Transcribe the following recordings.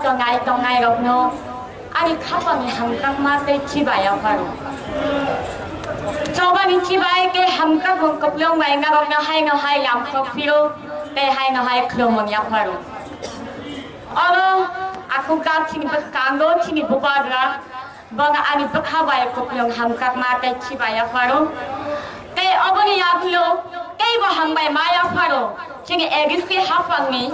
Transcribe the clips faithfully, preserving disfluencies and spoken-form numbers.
Tongnai tongnai rokno ani khapangni hamjakma tei khibai yapharo. Chobani khibai tei hamjakmung kwplwng bai norokno haino hai lamsok phiro tei haino hai khulumung yapharo. Oro aswk jak chini bwskango chini bubagra bono ani bwkha bai kwplwng hamjakma tei khibai yapharo. Tei oboni yagulo teibo hambai ma yapharo. Chini A D C hapangni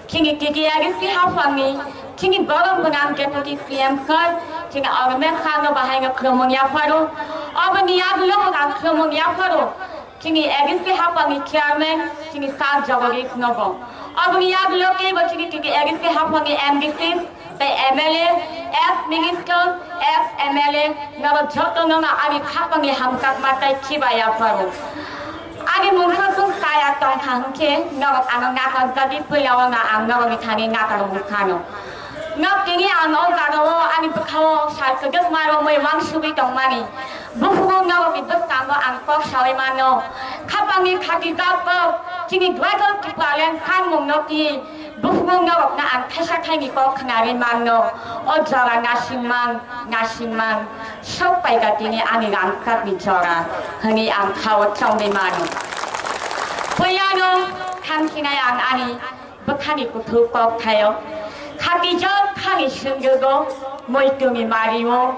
Chini T T R C hapangni, chini borok gwnang Deputy C M sir, chini Arvind Khanno bahaino khulumung yapharo. Oboni yagulo ang khulumung yapharo. Chini A D C hapangni chairman, chini sir Jagadish nobo. Oboni yagulo kebo chini T T R C hapangni M D C, tei M L A, ex minister, ex M L A, norok jotono no ani khapangni hamjakma tei khibai yapharo. Ani mungsa sung kaya tongkha hwnkhe norok ano nakarjagwi puila o no ang norokni thani nakarmung phano. Nok tini ang o jaga o ani bwkha o sal kwdwkma romwi wansugwi tongmani. Buphuru norokni bwskango ang kok saui mano. Khapangni khatijak kok chini Greater Tipraland sanmung no twi Buphuru norokno ang thaisa thaini kok khnarwi manno, o jora nasimang, nasimang, sok paikha tini ani rangchakni jora, hwnwi ang khao chongwi mano. Puilano thamsinai ang ani bwkhani kuthuk kok thaio. Khatijak khani sundrugo, muitumi mario,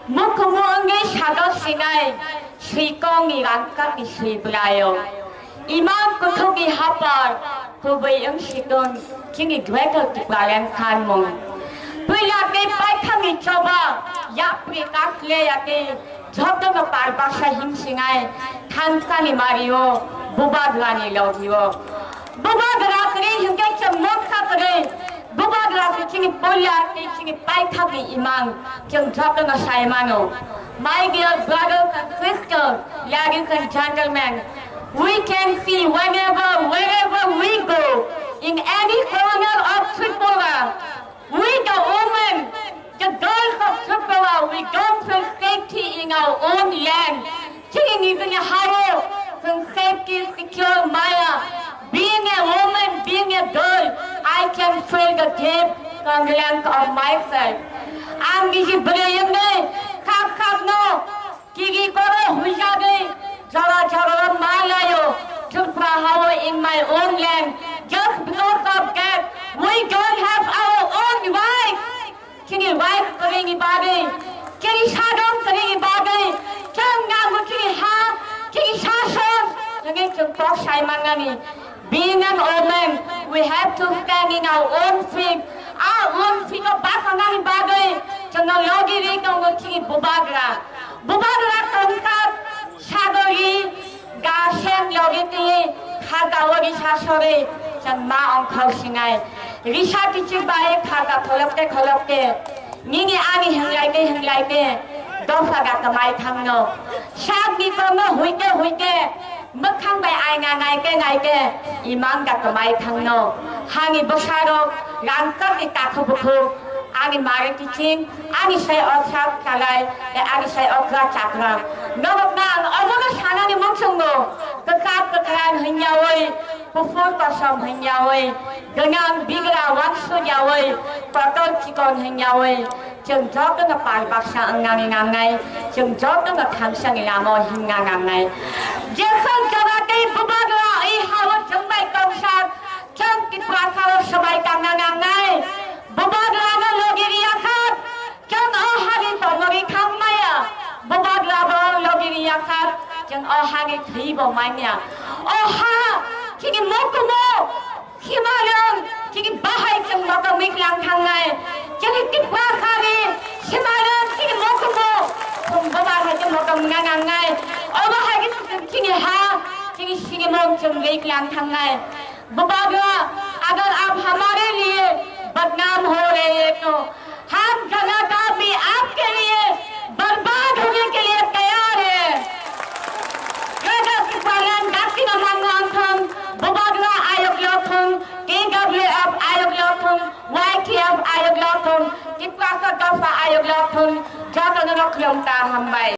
mukumu wngwi sajak sinai, swikongni rangchakni swi bwlaio. Imang kuthukni hapar, kubui wng sikon, chini Greater Tipraland sanmung. Puila tei paithakni choba, yapri kasle ya tei, jotono par baksa himsinai, thansani mario, bubagrani logio. Bubagra kwrwi hwnkhe chwng moksa kwrwi, Bubagra se chini puila tei chini paithakni imang chwng jotono sai mano. My dear brothers and sisters, ladies and gentlemen, we can see whenever, wherever we go, in any corner of Tripura, we the women, the girls of Tripura, we don't feel safety in our own land. Chini nijini hao, chwng safety, secure maya. Being a woman, being a girl, I can feel the deep condolence of myself. Ang niji bwrwi wngwi, sak sakno, tigi koro huijagwi, jora jora malaio, Tripura hao in my own land. Just because of that, we don't have our own rights. Chini wife kwrwini bagwi, chini sadong kwrwini bagwi, chwng nango chini ha, chini sason, hwnwi chwng kok sai mannani. Being an woman, we have to stand in our own feet. Our own feet o basanani bagwi chwngno logi ri tongo chini bubagra. Bubagra tongkha sagori, Gasem logi twi khaga o risa sori chwng ma ongkhor sinai. Risa kichik bai khaga kholopte kholopte nini ani hwnglai twi hwnglai twi dopha ga kwmai thangno. Sakni kokno huite huite mwkhang bai aina naite naite imang ga kwmai thangno. Hani bwsarok rangchakni takhuk bukhuk Ani mari kiching, ani sai okra chalai, tei ani sai okra chakra. Norokno ang obono sanani muchungo, kwchak kwkhrang hwnyaui, kuphur kosom hwnyaui, gwnang bigra wansukyaui, kotor chikon hwnyaui, chwng jotono pal baksa wngnani nangnai, chwng jotono thangsani lama himna nangnai. Jeswk jora tei bubagra i hao chwngbai tongsak, chwng Tiprasa o swbai tangna nangnai. Bubagrano logi riya kha, chwng o hani tongwi thang maya. Bubagrabo logi riya kha, chwng o hani thwibo manya. O ha chini mokumo, simarwng chini bahai chwng motom wiklang thangnai. Chini Tiprasani simarwng chini mokumo, chwng bubar hai chwng motom wngna nangnai. Obo hai khe chini ha, chini sinimung chwng wiklang thangnai. Bubagra, agar aap hamare liye badnaam ho rahe hain to hum janata bhi aapke liye barbaad hone ke liye taiyar hai. Greater Tipraland dakti no mangang thang, Bubagra ayok lok thang, T W F ayok lok thang, Y T F ayok lok thang, Tiprasa dopha ayok lok thang, jotono no khulum ta hambai.